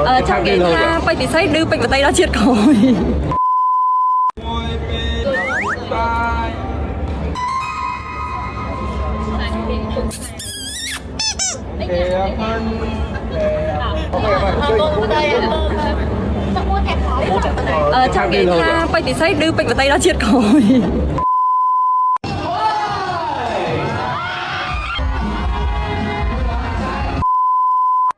អឺចង់និយាយថាពេជ្រពិសីឌឺពេជ្រវតីដល់ជាតិក្រោយ អឺចង់និយាយថាពេជ្រពិសីឌឺពេជ្រវតីដល់ជាតិក្រោយ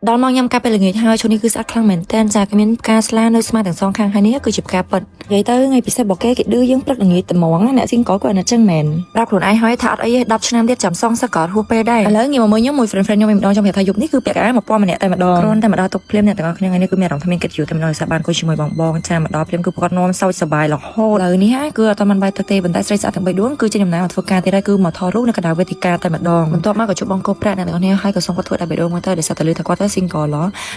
ដល់មកញ៉ាំកាពេលល្ងាចហើយឈុតនេះគឺស្អាតខ្លាំងមែនតើចាគេមានផ្កាស្លានៅស្មាទាំងសងខាងហើយនេះគឺជាផ្កាពិតនិយាយទៅថ្ងៃពិសេសរបស់គេគេឌឺយើងព្រឹកល្ងាចត្មងណាអ្នកស៊ីងកក៏អាណិតចឹងមែនប្រាប់ខ្លួនឯងហើយថាអត់អីទេ10ឆ្នាំទៀតចាំសងសឹកក៏អត់ហួសពេលដែរឥឡូវងាកមកមើលខ្ញុំមួយ friend friend ខ្ញុំវិញម្ដងចង់ប្រាប់ថាយប់នេះគឺពាក់កណ្ដាល1000ម្នាក់តែម្ដងគ្រាន់តែមកដល់ទុកភ្លាមអ្នកទាំងអស់គ្នាថ្ងៃនេះគឺមានអារម្មណ៍ថាមានកិត្តិយសតែម្ដងដោយសារបានអង្គុយជាមួយបងបងចាមកដល់ភ្លាមគឺគាត់នាំសើចសប្បាយរហូតឥឡូវនេះគឺអត់ទាន់បានបាយទឹកទេប៉ុន្តែស្រីស្អាតទាំង3ដួងគឺជាដំណើរមកធ្វើការទៀតហើយគឺមកថតរូបនៅកណ្ដាលវេទិកាតែម្ដងបន្ទាប់មកក៏ជួបបងកូប្រាក់អ្នកទាំងអស់គ្នាហើយក៏សូមគាត់ធ្វើដល់បេះដូងមកទៅដោយសារតែលឺថាគាត់ទៅ single ឡ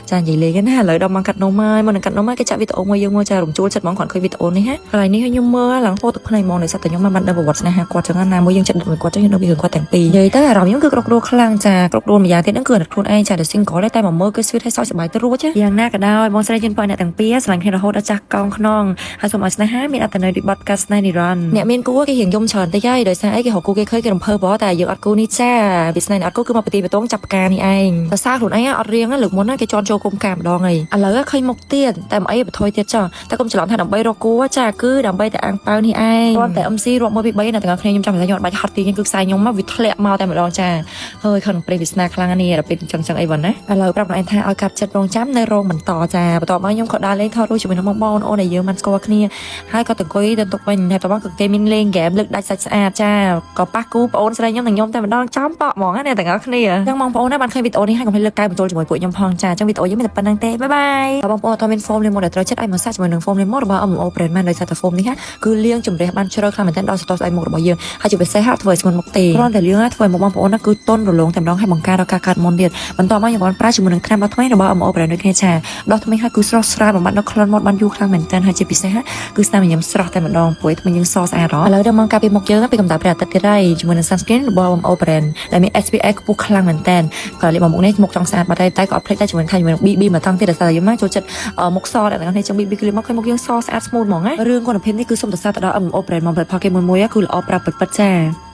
ចានិយាយលេងណាឥឡូវដល់មកកាត់នំហើយមកនឹងកាត់នំហើយគេចាក់វីដេអូមួយយើងមកចារំជួលចិត្តហ្មងគាត់ឃើញវីដេអូនេះហ่ะកន្លែងនេះខ្ញុំមើលឡើងហូរទឹកភ្នែកហ្មងដោយសារតែខ្ញុំមិនបានដឹងប្រវត្តិស្នេហាគាត់ចឹងណាមួយយើងចិត្តមួយគាត់ចឹងយើងដឹងពីរឿងគាត់ទាំងពីរនិយាយទៅអារម្មណ៍ខ្ញុំគឺគ្រប់គ្រងខ្លាំងចាគ្រប់គ្រងម្យ៉ាងទៀតហ្នឹងគឺអាណិតខ្លួនឯងចាដែល single តែមកមើលគឺ sweet ហើយសោកសប្បាយទៅរួចយ៉ាងណាក៏ដោយបងស្រីជូនពរអ្នកទាំងពីរស្រឡាញ់គ្នារហូតដល់ចាស់កោងខ្នងហើយសូមឲ្យស្នេហាមានអត្ថន័យដូចបទផ្កាស្នេហ៍និរន្តរ៍អ្នកមានគូគេរៀងយំច្រើនតិចហើយដោយសារអីគេរកគូគេឃើញគេរំភើបតែយើងអត់គូនេះចាវាស្នេហ៍អត់គូគឺមកប្រទីបតងចាប់ផ្កានេះឯងភាសាខ្លួនឯងអត់រៀងលើកមុនណាគេជន់ចូលគុំកាម្ដងហើយឥឡូវឃើញមុខទៀតតែមិនអីបថុយទៀតចោះតែកុំច្រឡំថាដើម្បីរកគូចាគឺដើម្បីតែអាងប៉ាវនេះឯងគ្រាន់តែ MC រាប់1 2 3អ្នកទាំងអស់គ្នាខ្ញុំចាំថាខ្ញុំអត់បាច់ហត់ទីគឺខ្សែខ្ញុំមកវាធ្លាក់មកតែម្ដងចាហើយខឹងព្រេងវាសនាខ្លាំងនេះដល់ពេលចឹងចឹងអីវ៉ាណាឥឡូវប្រាប់ខ្លួនឯងថាឲ្យកាត់ចិត្តរងចាំនៅរោងបន្តចាបន្ទាប់មកខ្ញុំក៏ដើរលេងថតរូបជាមួយនឹងបងប្អូនដែលយើងបានស្គាល់គ្នាហើយក៏ទៅអង្គុយទៅទុកវិញហើយបន្ទាប់មកក៏គេមានលេងហ្គេមលើកដាច់សាច់ស្អាតចាក៏ប៉ះគូប្អូនស្រីខ្ញុំនិងខ្ញុំតែម្ដងចំប៉ក់ហ្មងណាអ្នកទាំងអស់គ្នាចឹងបងប្អូនណាបានឃើញវីដេអូនេះហើយកុំភ្លេចលើកកែបញ្ចូលជាមួយពួកខ្ញុំផងចាចឹងវីដេអូយើងមានតែប៉ុណ្្នឹងទេបាយបាយបងប្អូនអត់មាន foam លាងមុខដែលត្រូវចិត្តឲ្យមកសាកជាមួយនឹង foam លាងមុខរបស់ MO brand បានដោយសារតែ foam នេះគឺលាងជម្រះបានជ្រៅខ្លាំងមែនទែនដល់សតស្អែកមុខរបស់យើងហើយជាពិសេសធ្វើឲ្យស្ងួតមុខទេគ្រាន់តែលាងធ្វើឲ្យមុខបងប្អូនណាគឺទន់រលោងតែម្ដងហើយបង្ការដល់ការកើតមុនទៀតបន្ទាប់មកខ្ញុំបានប្រើជាមួយនឹងថ្នាំដុសធ្មេញរបស់ MO brand ដូចគ្នាចាដុសធ្មេញហើយគឺស្រស់ស្រាយបំបត្តិនៅក្លិនមាត់បានយូរខ្លាំងមែនទែនហើយជាពិសេសគឺស្នាមញញឹមស្រស់តែម្ដងព្រោះធ្មេញយើងសស្អាតហ៎ឥឡូវដល់មកការពីមុខយើងពីកម្ដៅព្រះអាទិត្យទៀតហើយជាមួយនឹង sunscreen របស់ MO brand ដែលមាន SPF ខ្ពស់ខ្លាំងមែនទែនក៏លាបមកមុខនេះមុខចង់ស្អាតបាត់ហើយតែក៏អត់ភ្លេចដែរជាមួយនឹងថាជាមួយនឹង BB មកតង់ទៀតដោយសារតែយើងមកចូលចិត្តមុខសដែលអ្នកនរចឹង BB គឺលាបមកឃើញមុខយើងសស្អាត smooth ហ្មងណារឿងគុណភាពនេះគឺសូមសរសើរទៅដល់ MO brand មកផលិតផលគេមួយមួយគឺល្អប្រាពិតពិតចា។